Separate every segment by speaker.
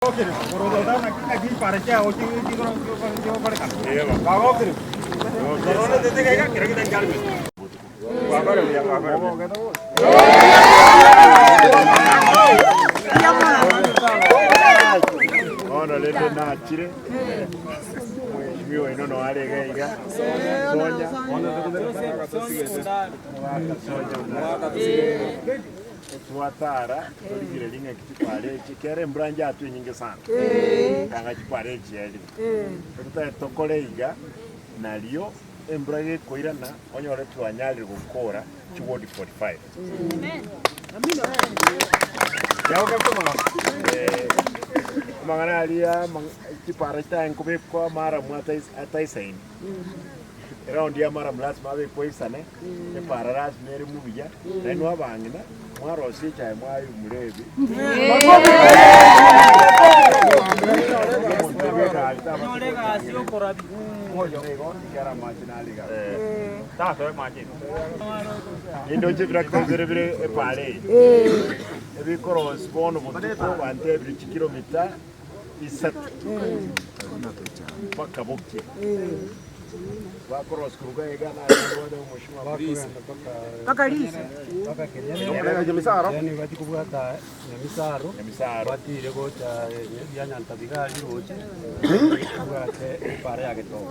Speaker 1: Bono rende nachire, mheshimiwa oino noyo are iga iga, Sonya, Sonya Twatara torigererie ng'aki chipara echi, ekero embura njatwe enyinge sana, kanga chipara echi erire. Totari tokore iga, nario embura gekoirana onyore twanyarire gokora chiward 45. Amang'ana aria chipara chitaye nkobekwa amaramu ataisaini. Eraundi y'amaramu lasima abekwe aisane, epaara lasima ere mubuya, nainwe abang'ina mwarosia echae mwayumura ebi. Omonto bw'egari tabasa Igo ekero amache nare iga. Nindoche ebirakita bibere bire epaara eye, ebikorosia bono botuko bantebire chikilomita isato mpaka bokie. Bakorosia koruga iga na abande omoshuma
Speaker 2: Mpaka riso.
Speaker 3: Yaani bachia kobwata Nyamisaro,
Speaker 1: Nyamisaro.
Speaker 3: batire gocha ya Nyantabiga aria roche, babwate epara ya Getobo.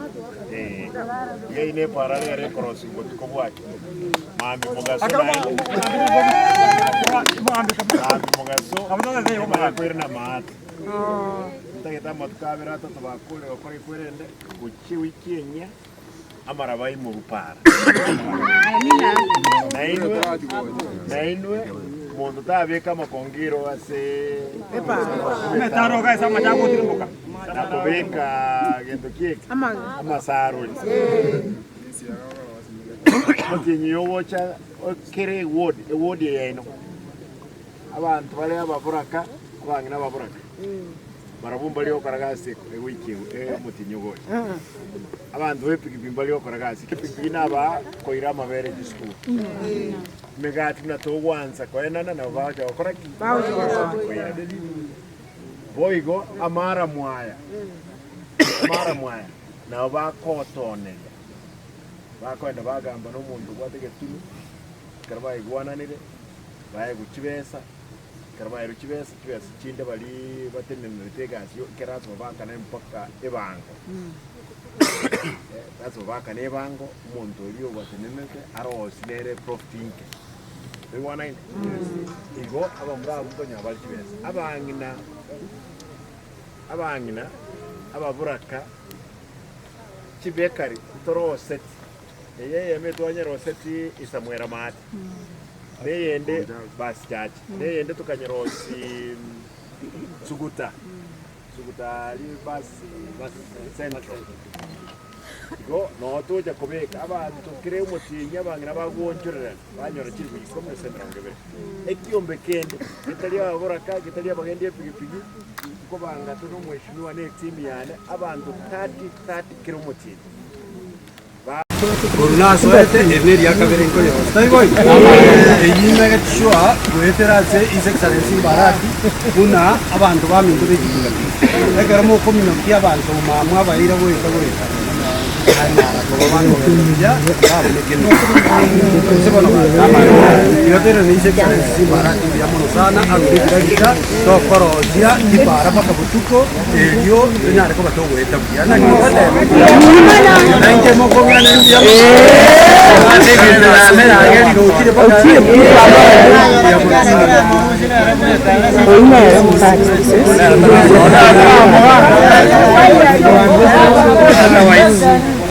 Speaker 1: Eh, iga ine epara rero ekorosia botuko bwake. Mambia mogaso naende. Mambia mogaso, emanye koirana maate. Ntagete amatuko abere atato bakure gokora ekwerende gochia ewiki enyia amaraba aimorwe para. Nainwe nainwe monto tabeka amakongiro ase
Speaker 4: Emetaro iga ase amache agotirimboka.
Speaker 1: na kobeka gento kieke amasaruri. Omotienyi ogocha kere eward eward eye yaino. Abanto bare ababoraka, abang'ina ababoraka, barabwo mbari gokora gasi egoika omotienyi ogocha. Abanto b'epikipiki mbari gokora gasi, epikipiki nabaa koira amabere chisukuru. Emegati buna togwansa koenana nabo bagocha gokora ki? Koira. Boigo amaramu aya, amaramu aya nabo bakotoneria, bakoenda bagamba na omonto obwate egetunu, ekero baigwananire. Baegwe chibesa, ekero baerwe chibesa, chibesa chinde baria batenenerete egasi yo ekero lasima baakane mpaka ebango, lasima baakane ebango, omonto oria obatenenerete arosie nere eprofit inke. Toigwanaine? Igo abamura abwo nkonyora bare chibesa. Abang'ina, abang'ina, ababuraka, chibekari ntoroseti, eye eyemo etwanyeroseti Isamwera maate. Na eyende basichache, na eyende tokanyerosia Suguta, Suguta aria bus bus central. Igo noo tocha kobeka abanto kera omotienyi abang'ina bagoonchorerana banyora chilifu ikomi gose emerongo ebere. Ekiombe kende getari ababoraka, getari abagendi epigipigi, nkobanga tore omweshimiwa na etimu yane abanto 30 30 kera omotienyi.
Speaker 3: Korwa nasoete, eri neria kabere nkoyerosia. Tari boigo? Eyio imegete sure goetera ase His Excellency Mbarati buna abanto baminto be chipigapigi. Ekero mokominokia abanto mama abaeire goeta goeta anyara koba bakogenda buya babuneke emekia. Inche bono igo tore na His Excellency Mbarati mbuya mono sana arure ebiragita tokorosia chipara mpaka botuko erio tonyare koba togoeta buya. Naki ngoteba? Nainche mokong'iraneria mbuya mono ase egento yane yagerire ochire mpaka mbuya mono sana. Otherwise,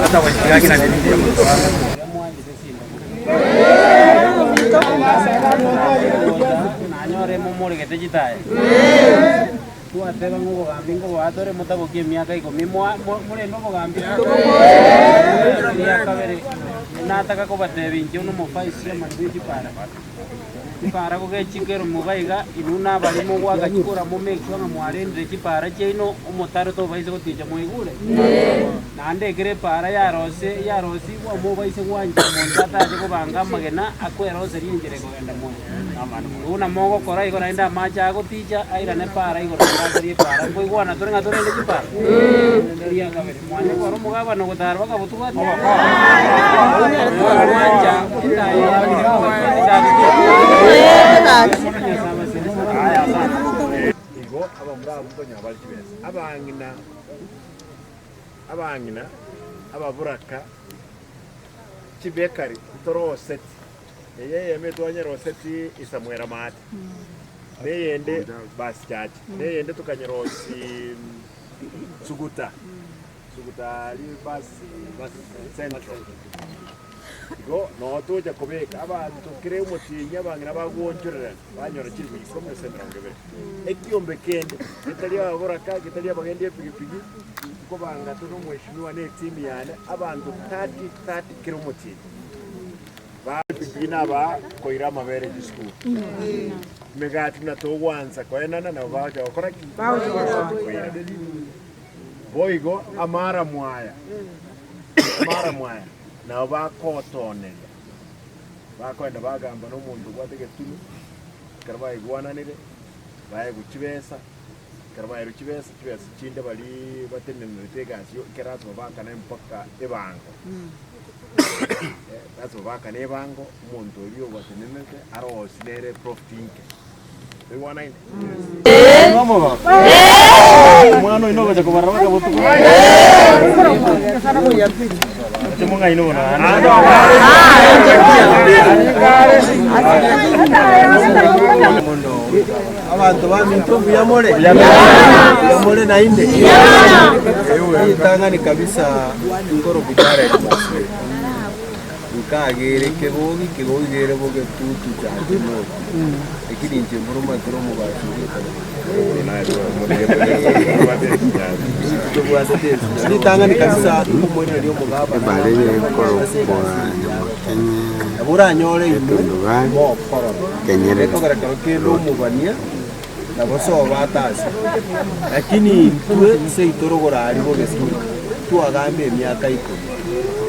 Speaker 3: otherwise tigang'iraneria mbuya mono sana.
Speaker 5: Nanyore momoregete chitaya. Twateba ng'a obogambi nkoboa tore motabokia emiaka ikomi morende obogambi Eria kabere nataka kobatebia inche buna omovice chairman bwe chipara. Chipara gogechikera omoba iga, inwe nabare mogoaka chikura mo make sure ng'a mwarendire chipara chiaino, omotaro tobaisa goticha mwaigure? Naende ekero epaara yarose yarosigwe, omobaise gwancha omonto atache kobanga amagena akweroserie enchera ekogenda mwaye. Buna mogokora igo naende amache agoticha airane epaara igoro naende asarie epaara. Nkoigwana tore ng'a torende chipaara? Eria kabere, mwanya kore omogabana ogotara baka botuko ati Oyo gwancha etaya Nyasae abasesenie.
Speaker 1: Igo abamura abwo nkonyora bare chibesa. Abang'ina Abang'ina, ababuraka, chibekari ntoroseti, eye eyemo etwanyeroseti Isamwera maate, na eyende basi chache, na eyende tokanyerosi Suguta, Suguta aria basi central. Igo noo tocha kobeka abanto kera omotienyi abang'ina bagwonchorerana banyora chilifu ikomi gose emerongo ebere. Ekiombe kende getari ababoraka, getari abagendi epigipigi, nkobanga tore omweshimiwa na etimu yane abanto 30 30 kera omotienyi. Ba epigipigi naba koira amabere chisukuru. Emegati buna togwansa koenana nabo bagocha gokora ki? Koira. Boigo amaramu aya, amaramu aya nabo bakotoneria, bakoenda bagamba nomonto obwate egetunu, ekero baigwananire, baegwe chibesa, ekero baerwe chibesa, chibesa chinde baria batenenerete egasi yo ekero lasima baakane mpaka ebango, lasima baakane ebango, omonto oria obatenenerete arosie nere eprofit inke. Toigwanaine?
Speaker 4: Omwana oino ogocha kobarora baka botuko. Oche mong'aini bono.
Speaker 3: Abanto baminto mbuya more? Mbuya more naende? Ritang'ani kabisa nkoroku Jared Maswe. Nkagere ekegogi, kegogi kere bogetutu chachimoki. Lakini inche mboro omanyete ore omobasi Ritang'ani kabisa omoiraneria omogabana ase egasi nabo oranyore inwe mokorora ekogera kero kende omobania nabo sobo atase lakini intwe seito rogoro aria bogesumu twagamba emiaka ikomi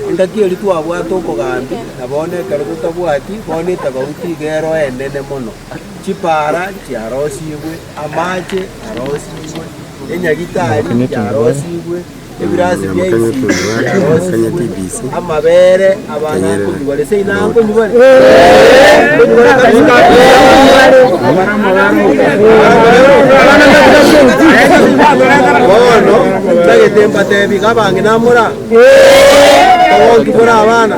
Speaker 3: engaki eria twabwate obogambi na bono ekero totabwati bono etabauti iga ero enene mono. Chipara chiarosigwe, amache arosigwe, enyagitari yarosigwe, ebirasi bia ICU biarosigwe, amabere abana nkonywa bare seino aa nkonywa bare? Nkonywa bare kabisa? Bono ntagete mbatebi iga abang'ina mora togonki more abana?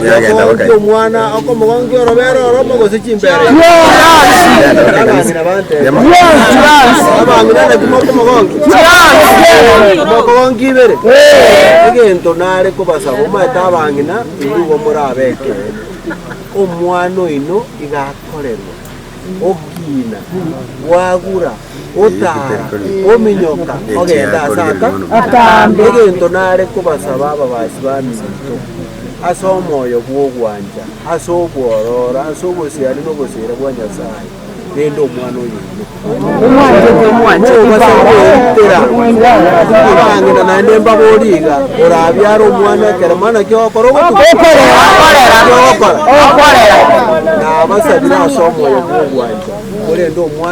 Speaker 3: Okogonkia omwana, okomogonkia orobere oromo gose chimbere ibere. Abang'ina bantebie. Abang'ina naki mokomogonkia? Mokogonkia ibere? Egento nare kobasaba omanyete abang'ina inwe igo morabe ekeene. Omwana oino iga akorerwa, okina, bwagura, otara, ominyoka, ogenda ase aka Egento nare kobasaba ababasi baminto, ase omoyo bw'ogwancha, ase obwororo, ase obosiani na obosera bwa Nyasae, rende omwana oyo oino. Mobasa goitera abang'ina naende mbabori iga, orabiare omwana ekerema naki ogokora ogotuko? Naki ogokora? Nabasabire ase omoyo bw'ogwancha, korende omwana.